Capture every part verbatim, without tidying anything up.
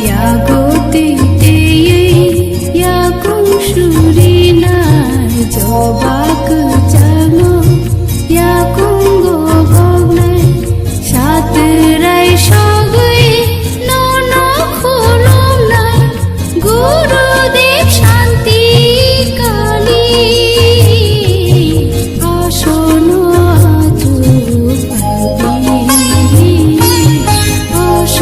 Yago twi twi yakung surinai joba kwchango, yakungo bognai satrai sogwi nono khulumnai Gurudev Shanti Kali. Asono achuk phaidi, asono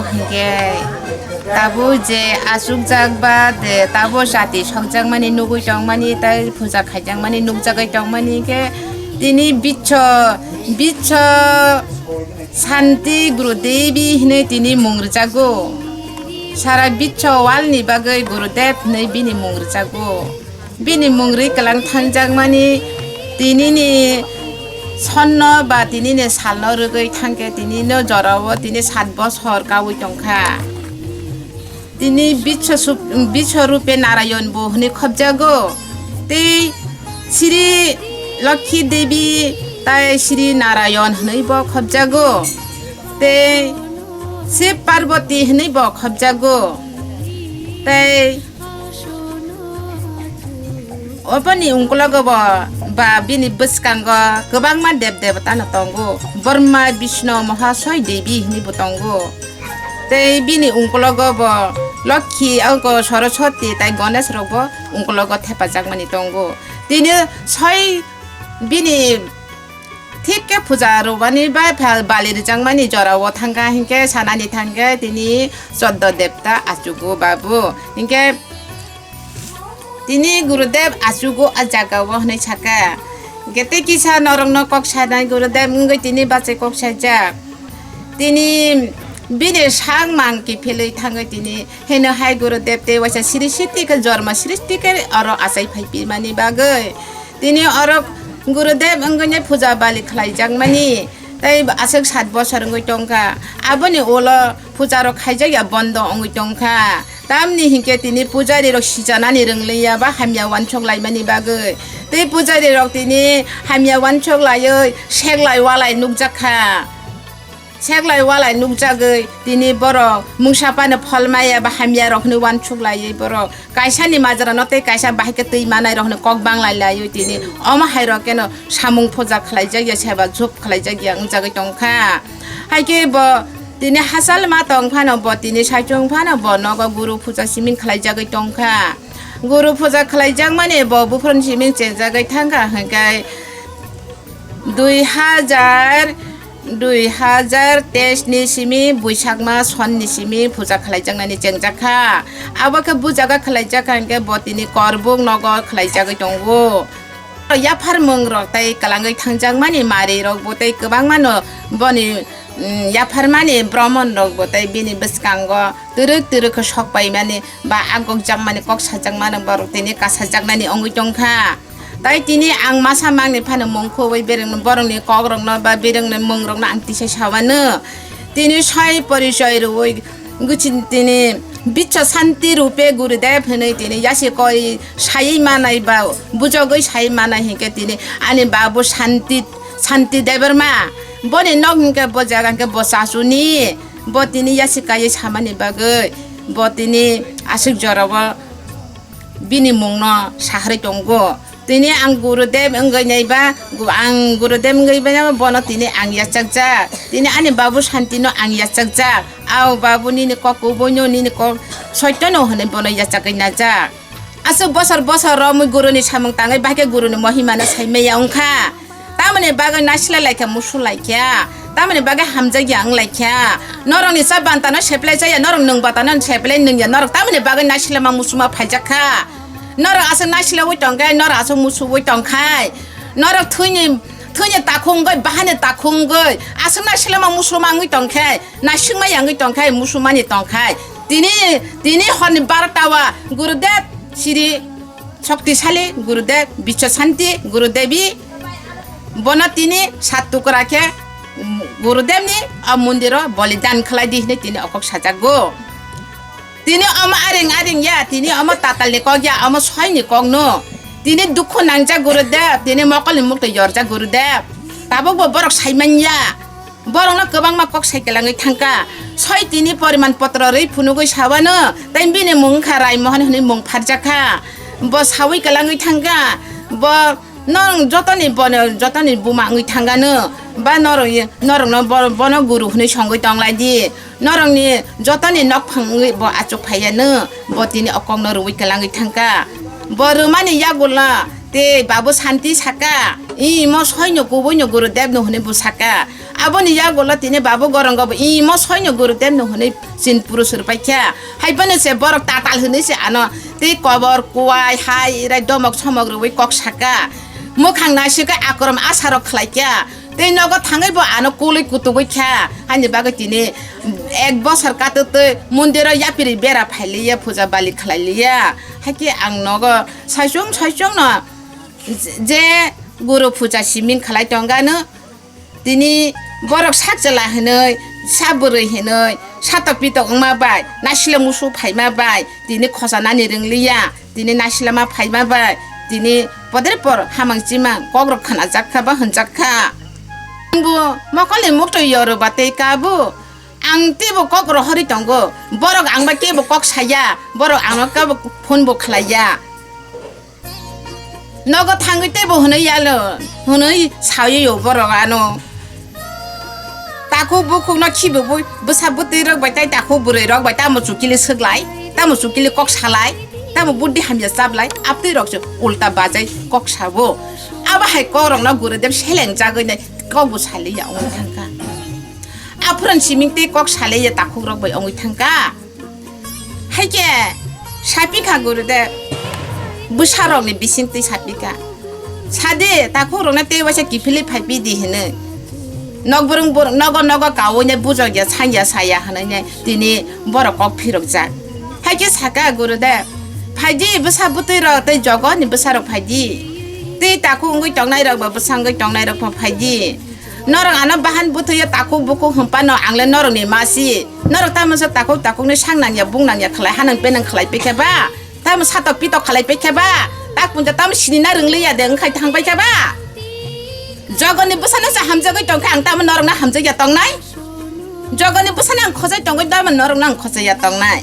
Hinkhe tabuk je achukjak ba de tabuk jati sokjakmani nugui tongmani tei puja khaijakmani nukjagui tongmani hinkhe tini bicho, bicho Santi Guru Devi hinui tini mung rwjago. Sara bicho world ni bagui Guru Dev hinui bini mung rwjago. Bini mung rwi kwlang thangjakmani tinini sonno ba tinini salno rwgwi thangkhe tinino jorao tini sat bosor kaui tongkha. Tini Biswa Sup-, Biswa Rupe Narayan bo hwnwi khobjago, tei Sri Lokhi Devi tai Sri Narayan hwnwi bo khobjago, tei Shiv Parvati hwnwi bo khobjago, tei Oboni ungkologo bo ba bini bwskango kwbangma dev devatano tongo. Brahma, Vishnu, Mahasoi Devi hinwi bo tongo. Tei bini ungkologo bo Lokhi, abo Saraswati tai Ganesh rok bo ungkologo thepajakmani tongo. Tini soi bini Thik khe puja rwmani bai pha-, bali rwjakmani jorao thangkha hinkhe sanani thangkhe tini choddo devta achugo babu. Hinkhe tini Gurudev achugo a jagao hwnwi sakha. Hinkhe tei kisa norokno kok sanai Gurudev wngwi tini bachai kok saijak. Tini bini sak mang kiphelwi thangwi tini heno hai Gurudev tei waisa srishti khe jorma srishti khe oro achai phai pimani bagwi. Tini oro Gurudev wngwi puja bali khlaijakmani tei aswk sat bosor wngwi tongkha. Aboni ulo puja rok khaijak ya bondo wngwi tongkha. Tamni hinkhe tini pujari rok sijanani rwngliya ba hamya wansuk laimani bagwi. Tei pujari rok tini hamya wansuk laiwi seklai walai nukjakha. Seklai walai nukjagwi tini borok mungsa phano phol maya ba hamya rok hwnwi wansuk laiwi borok kaisa ni majra no tei kaisa bahai khe twi manai rok hwnwi kok banglai laiwi tini omo hai rok keno samung puja khlaijak ya seba jup khlaijak ya wngjagwi tongkha. Hai khe bo tini hachal ma tong phano bo tini saichung phano bo nogo guru puja siming khlaijagwi tongkha. Guru puja khlaijakmani bo buphuruni siming chengjagwi thangkha hwnkhe dui hajar, dui hajar teis ni simi Buisak ma son ni simi puja khlaijaknani chengjakha. Abo khe bujaga khlaijakha hinkhe bo tini Korbuk nogo khlaijagwi tongo. Yapharmung rok tei kwlangwi thangjakmani mari rok bo tei kwbangma no boni, mm, yapharmani bromon rok bo tei bini bwskango twrwk twrwk khe sok paimani ba agokjakmani kok sajakmani borok tini kasajaknani wngwi tongkha. Tai tini ang masa mangni phano mung khobwi bereng borokni kokrokno ba berengni mungrokno ang tisa sawano. Tini soi porichoi rwui guchi tini Biswa Santi Rupe Gurudev hinui tini yasi koi saiwi manai ba bujogwi saiwi manai hinkhe tini ani babu Santi, Santi Debbarma. Boni nok hinkhe bo jaga hinkhe bo chachuni. Bo tini yasi kaiwi samani bagwi bo tini aswk jorao bini mungno saharwi tongo. Tini ang Gurudev wngwi naiba, gu-, ang Gurudev wngwi naiba bono tini ang yachakjak. Tini ani babu Santino ang yachakjak. Ao babu nini kok kubuino nini kok soitono hwnwi bono yachakwi najak. Aswk bosor bosor romwi guruni samung tangwi bahai khe guruni mohimano saimaya wngkha. Tamoni bagwi naisle laikha musu laikha. Tamoni bagwi hamjakya wng laikha. Norokni cha bantano seplai chaya, norok nwng batano seplai nwngya. Norok tamoni bagwi naisle ma musu ma phaijak kha. Norok aswk naisle ui tongkhe, norok aswk musu ui tongkhai. Norok thwini, thwini takhuk wngwi, bahani takhuk wngwi. Aswk naisle ma musu ma wngwi tongkhe, naisik ma yangwi tongkhai, musu mani tongkhai. Tini, tini horni barota o Gurudev Sri Shoktisali Gurudev Biswa Santi Gurudevi bono tini sat tukra khe, mm, Gurudevni o mondiro bolidan khlai di hinwi tini okok sajago. Tini omo aring aring ya, tini omo tatalni kok ya, omo soini kok no. Tini dukhu nangjak Gurudev, tini mokolni mukto yorjak Gurudev. Tabuk bo borok saimanya. Borokno kwbangma kok sai kwlangwi thangkha. Soi tini poriman potro rwi phunugwi sawano, tei bini mung wngkha Raimohon hwnwi mung pharjakha. Bo sawi kwlangwi thangkha. Bo norok jotoni bono, jotoni buma wngwi thangano. Ba norok, norokno bo-, bono guru hwnwi songwi tonglai di. Norokni jotoni nokphang wngwi bo achuk phaiya no, bo tini o kokno rwui kwlangwi thangkha. Bo rwmani yagulo tei babu Santi saka, "Imo soino kubuino Gurudevno," hwnwi bo saka. Aboni yagulo tini Babu Gorongo bo imo soino Gurudev no hwnwi chin purus rwpai kha. Hai phano se borok tatal hwnwi se ano tei kobor, kuwai, hai, irai domok somok rwui kok saka. Mwkhang naisingkhe akorom asarok khlai kha. Tei nogo thangwi bo ano kulwi kutugwi kha. Haini bagwi tini ek bosor katwtwi mondiro yapiri bera phailiya, puja bali khlailiya. Hakhe ang nogo saichung saichung no je guru puja siming khlai tongano. Tini borok sak chwla hinwi, sak bwrwi hinwi, satok pitok wngma bai, naisila musu phaima bai, tini khosa nani rwngliya, tini naisilama phaima bai, tini podre por hamang chimang kokrok khanajak kha ba hwnjak kha. Angbo mokolni muktwi yoro ba tei kabo, ang teibo kok rohorwi tongo, borok ang bai teibo kok saya, borok angno kabo phone bo khlaiya. Nogo thangwi teibo hwnwi yalo, hwnwi sawi o borok ano. Takhuk bukhuk no khibiwi bwsa bwtwi rok bai tei takhuk bwrwi rok bai tamo chukili swklai, tamo chukili kok salai, tamo buddi hamya chaplai, abtwi rok se ulta bajai kok sabo. Abo hai kok rok no Gurudev seleng jagwi nai kok bo saliya wngwi thangkha. Aphuru siming tei kok saliya takhuk rok bai wngwi thangkha. Hai khe sapikha Gurudev, bwsarokni bisingtwi sapikha. Sadi, takhukrokno tei waisa kiphilwi phaiphidi hinwi. Nokbrwng bor-, nogo nogo kaui nai bujokya, sangya saya hinwi nai tini borok kok phirokjak. Hai khe saka Gurudev, phaidi bwsa bwtwirok tei jogoni bwsarok phaidi. Tei takhuk wngwi tongnairok ba bwsa wngwi tongnairok pho phaidi. Norok ano bahan bwthwio takhuk bukhuk hwnphano ang le norokni masi. Norok tamo se takhuk takhukni sak nangya bung nangya khlai hanang penang khlai paikha ba? Tamo satok pitok khlai paikha ba? Tak punja tamo sinina rwngliya de wngkhai thang paikha ba? Jogoni bwsano se hamjagwi tongkha ang tamo norokno hamjakya tongnai? Jogoni bwsano ang khojai tongwi tamo norokno ang khojaiya tongnai?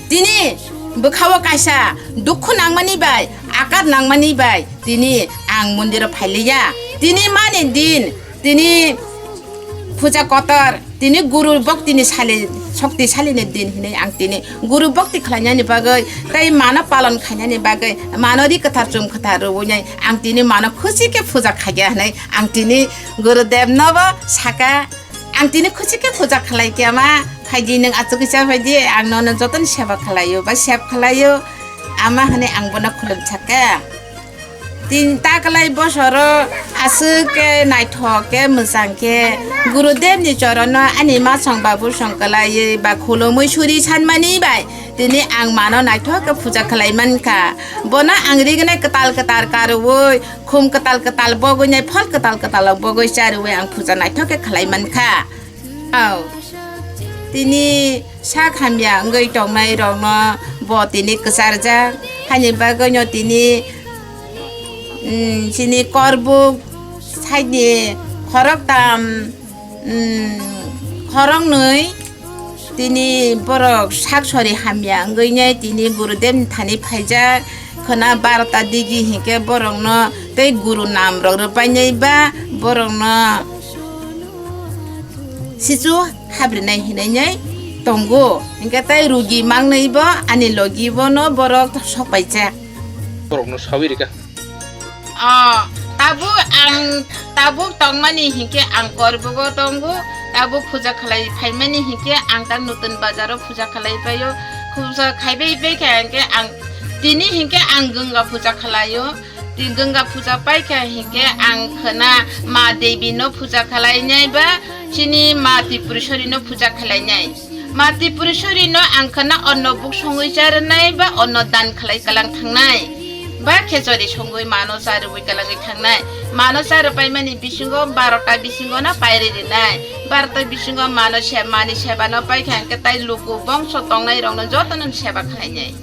Tini bwkhao kaisa dukhu nangmani bai, akat nangmani bai, tini ang mondiro phailiya. Tini mani din, tini puja kotor, tini guru bhakti ni sali, shokti sali ni din hinwi ang tini guru bhakti khlainani bagwi tei mano palon khainani bagwi mano ri kwthar chum kwthar rwui ang tini mano khusi khe puja khaiya hinwi ang tini Gurudev no bo saka. Ang tini khusi khe puja khlai khe, ama, phaidi nwng achugwi cha phaidi, ang nono jotono seba khlaio ba sep khlaio, ama, hwnwi ang bono khulum sakha. Tin ta kwlai bosoro aswk khe naithok khe mwchang khe Gurudev ni chorono ani masong babu song kwlaiwi ba khulumwi suri sanmani bai tini ang mano naithok khe puja khlai mankha. Bono ang rignai kwtal kwtal karwi, khum kwtal kwtal bogwi nai, phol kwtal kwtal rok bogwi charwi ang puja naithok khe khlai mankha. Au, tini sak hamya wngwi tongnai rokno bo tini kwcharjak, haini bagwino tini, mm, chini korbuk side ni khoroktam, mm, khoroknwi. Tini borok sak sori hamya wngwi nai tini Gurudev ni thani phaijak khwna barota digi hinkhe borokno tei guru nam rok rwpainai ba borokno sichu habrinai hinwi nai tongo hinkhe tei rugi mangnwi bo ani logi bono borok sok paijak. Borokno sawi rika. Ah, tabuk ang, tabuk tongmani hinkhe ang Korbugo tongo, tabuk puja khlai phaimani hinkhe ang ta Nutun Bazaro puja khlai paio, puja khaibai bai khe hinkhe ang tini hinkhe ang Ganga puja khlaio, ti Ganga puja paikha hinkhe ang khwna Ma Devi no puja khlainai ba chini Ma Tripureshwari no puja khlainai. Ma Tripureshwari no ang khwna onno buk songwi charwnai ba onno dan khlai kalang thangnai ba khechori songwi mano charwi kalangwi thangnai. Mano charwi paimani bisingo barota bisingo no pairi rinai. Barota bisingo mano se-, mani seba no paikha hwnkhe tai luku bongso tongnai rokno jotono seba khlainai.